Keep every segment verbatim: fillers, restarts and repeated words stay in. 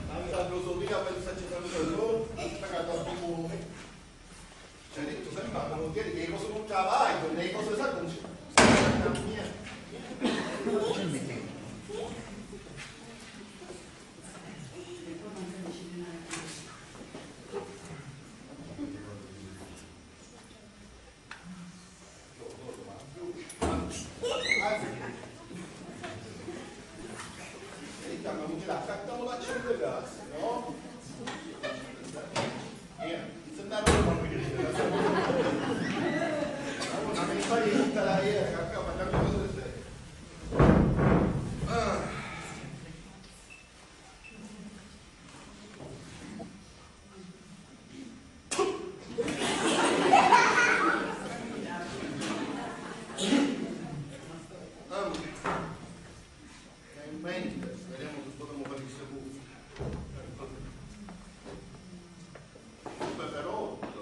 Anca lu so via pensa ci pensa io, sta ca dopo. Cioè, detto sempre, ma non dire che cosa non travaglio, le cose sa non ci. Mamma mia. Vediamo se possiamo fare queste cose. Peperotto.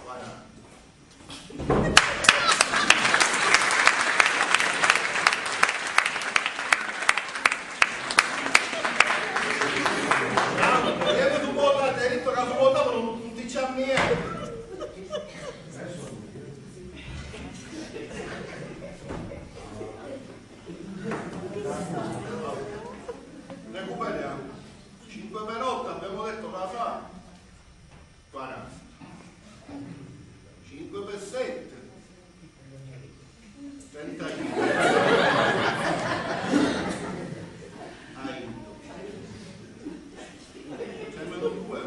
Guarda. Recuperiamo. Cinque per otto abbiamo detto la fa. Quaranta. Cinque per sette. Trentacinque. Aiuto. Fermalo tu, eh.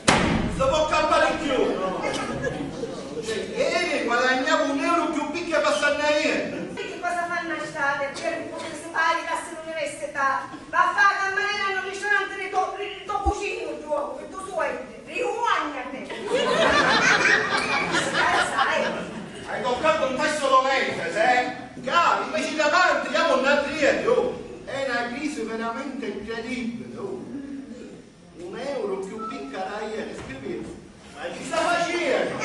Non si può campare più, no? Cioè, ieri guadagnavo un euro più picca passando ieri. Vedi cosa fanno a state, per pure se pari che all'università. Va a fare la cammarera in un ristorante di to, di to cugino, giuoco, che tu suoi. Riuagnate! Scherzai? Hai toccato un tasto dolente, se? Cari, invece davanti, io non arrivo più. È una crisi veramente incredibile, oh. Un euro più picca da ieri, scrivete. Ma chi sta facendo?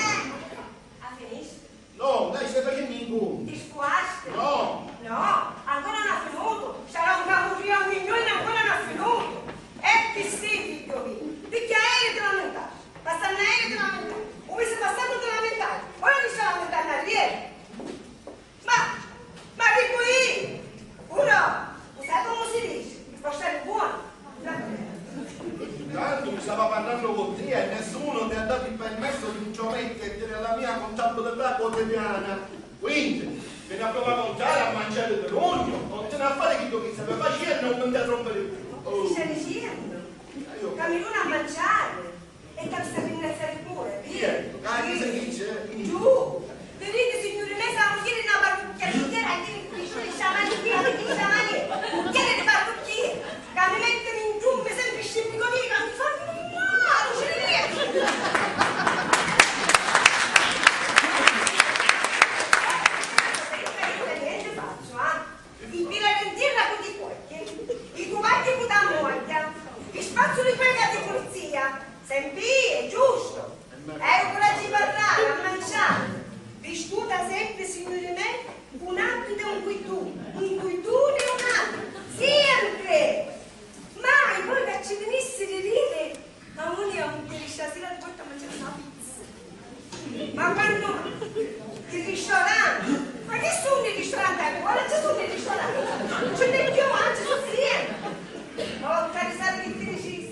A finisce? No, dai, stai facendo in conto. Ti scuasti? No. No, ancora non ha finito. Sarà un camurrìu ogni giorno e ancora non ha finito. E chi sì, figghiu mio? Picchia ieri ti lamentavi, passannu ieri ti lamentavi, u misi passatu ti lamentavi, ora ti stai lamentando arrieri. Ma, ma dicu io, pure, u sai comu si dici? Sta stari buono. Tantu mi stava parrannu cu tia e nessuno ti ha dato il permesso di intrometterti nella mia contabilità quotidiana. Quindi, fino a prova contraria a manciari di lugnu, continua a fari chiddu chi stavi facennu e non mi interrompere più. Oh. Chi stai dicennu? Ca mi duna a manciari e ca mi sta ringraziari pure, via. Chi è? Ah, chi si dice? Giù! Viditi, signuri mei, sta mugghieri è na parrucchiera, mugghieri a chini chi sciamani, chi sciamani, mugghieri di parrucchieri, ca mi mettinu in giummi sempri sti biconi, ca mi fannu mali, ci vidi. Niente faccio, ah. I pila di tirra cu ti cuocchi, i cuvagghia cu ta mogghia, i spazzuli cu i gatti pulizia, sempri è giusto. Hai u curaggiu di parrari, a manciari, vistuta sempri, signuri mei, un abitu e un cuituni, un cuituni e un abitu, sempri! Mai, poi ca ci vinissi di riri, ma uni a un di stasira ti porta a manciari na pizza. Ma quannu i ristoranti, ma chi sunnu i ristoranti? Ora ci sunnu i ristoranti? Non ci n'è più, anzi, sto finendo. Oh, carisari chi ti dicissi.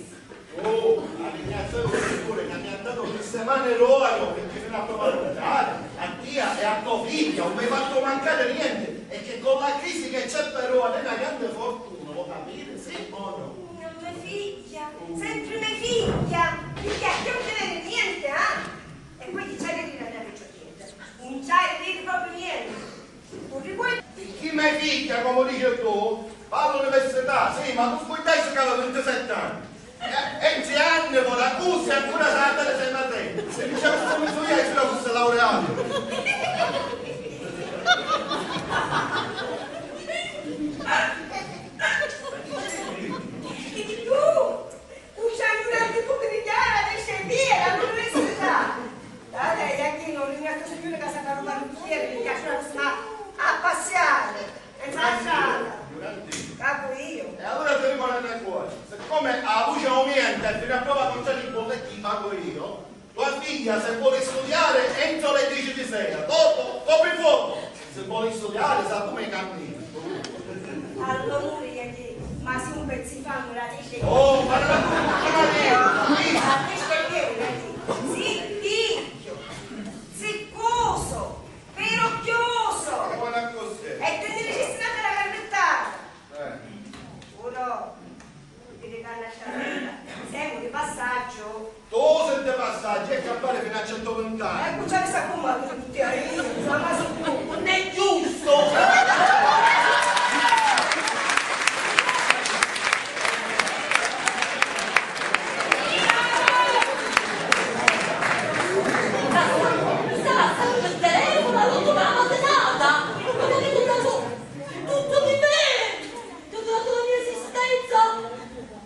Oh, a ringraziare il Signore che mi ha dato queste mani d'oro, perché mi ha fatto mangiare, a tia e a tua figlia, non mi hai fatto mancare niente, e che con la crisi che c'è però è una grande fortuna, lo capite, sì o no? Mia figlia, sempre mia figlia, figlia che non ti vede niente, eh? E poi chi c'è di dire a mia vecchia? Non c'è di dire proprio niente. Chi me figghia, comu dici tu, va all'università, sì, ma tu scuiddasti ca aveva vintisette anni. E, e tri anni poi, accussì ancora sa andari sei matè. Se diceva sto misuia e tu fussi laureato. Cucciagnuna di tutti di chiara, pesce e via, l'università. Dai, dai, chi non ringrazia il Signore che sa fare un parrucchiere, mi piace una cosa, ma a passiare, e fa strada. E fino a prova contraria i bolletti li pagu io. Tua figlia, se vuole studiare, entro le dieci di sera. Dopo, coprifuoco. Se vuole studiare, sa come cammina. Allora, ma si un pezzo di fango la dice. Oh, ma la cultura è... Ma dice che la dice. Zitticchio. Ziccoso. Pirocchioso. Buona così. E te ne dicessi una bella carrettata. Eh. Uno. Ti dico una sciarretta. Siamo di passaggio. Tu sei di passaggio e campare fino a centoventi anni. E cucciari sta cummando tutti a io, ma su tu. Non è giusto! Sta lassannu il telefono, ha rotto la mattinata! Non mi ricordo tutto di me! Ti ho dato la mia esistenza!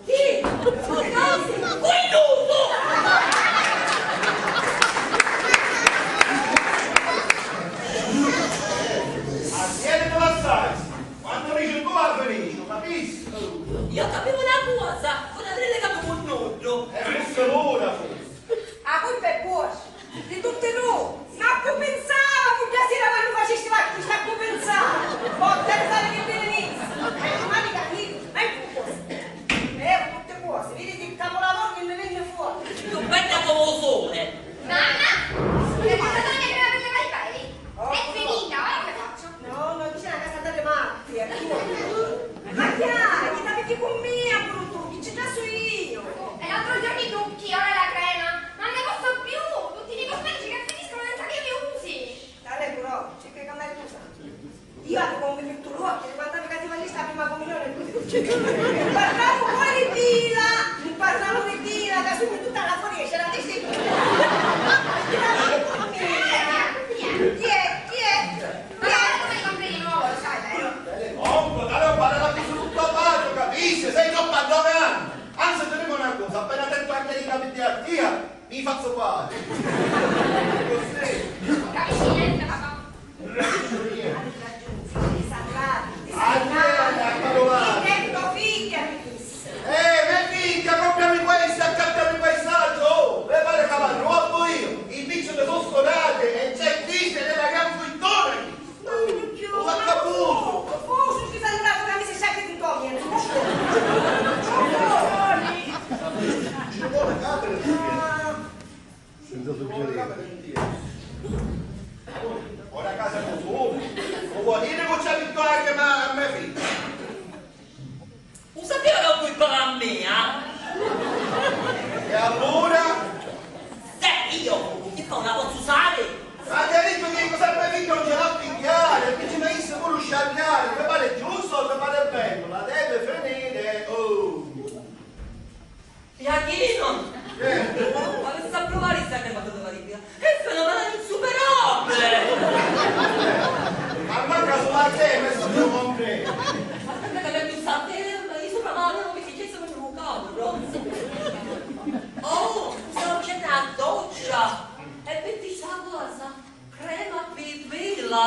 Chi? Quello! Attieni la stanza! Quando dici tu la finisci, capisci? Io capivo una cosa, ora te ne capivo un noddo. E questo è l'ora, forse. A colpa è vostra, di tutti noi! Ma cu pinsava cu stasira quannu facisti la festa, cu pinsava? Mo te fare che viene visto! E domani capito, ma in cu cosa? Eh, tutte cose, vedi che capolavoro che mi venne fuori! Tu bella come un sole! Mamma, che cosa sono le mie pelle? Oh, è finita, ora come faccio? No, non c'è la casa delle matti, è tua. Ma chi ha? Chi t'aviti con me, brutto? Chi ci lascio io? E l'altro giorno i trucchi, ora la crema. Non ne posso più! Tutti i miei cosmetici che finiscono senza che io li usi! Dai, però, c'è che cambiare cosa? Io avevo un minuto l'occhio, guardavo che ti va lì sta prima comunione e tu... Parliamo poi di Dila! Parliamo di Dila, che sono tutta la furia, c'era lì sì. Chi è? Chi è? Chi è? Ma come compri di nuovo, lo sai, vero? Telefonco, dai, parla così tutto a pace, capisci? Sei troppo arrogante. Anzi, ti dico una cosa, appena sento anche i capi di Artia, mi faccio male. Così. Capisci niente, papà. Capisci niente. Hai ragione, sì, salvati, ti salvati. Artia, a parola. Ti detto figlia, mi disse. Eh, me figlia, copiami questa, accattami questa, oh, mi pare che va troppo io. I piccioli sono stonati e c'è chi se ne va gran frittone. Ma minchia, ma fu, fu, fu, chi s'è andato che mi si sa che ti toglie, non so. Senza suggerire. Ora casa tu, tu, non vuol dire che c'è vittoria che va a me figlia. U sapeva ca u vui parà a mia? E allura? Se io cu chi fa una pozzu usari? Ma ti ha detto che cosa me figlio non ce l'ha a pigghiare, e mi ci mettisse pure un sciagliare, mi pare giusto o mi pare bello? La deve finire, oh! Iachino! Eh. Avessi a pruvari sta crema di la vita. È fenomeno insuperabile! Ma manca sulla crema, sto più completo. Aspetta che mi sta ferma, io sopra mano, non mi si chiede un capo, no? Oh, scusa, non c'è una doccia! E metti sta cosa, crema pipilla!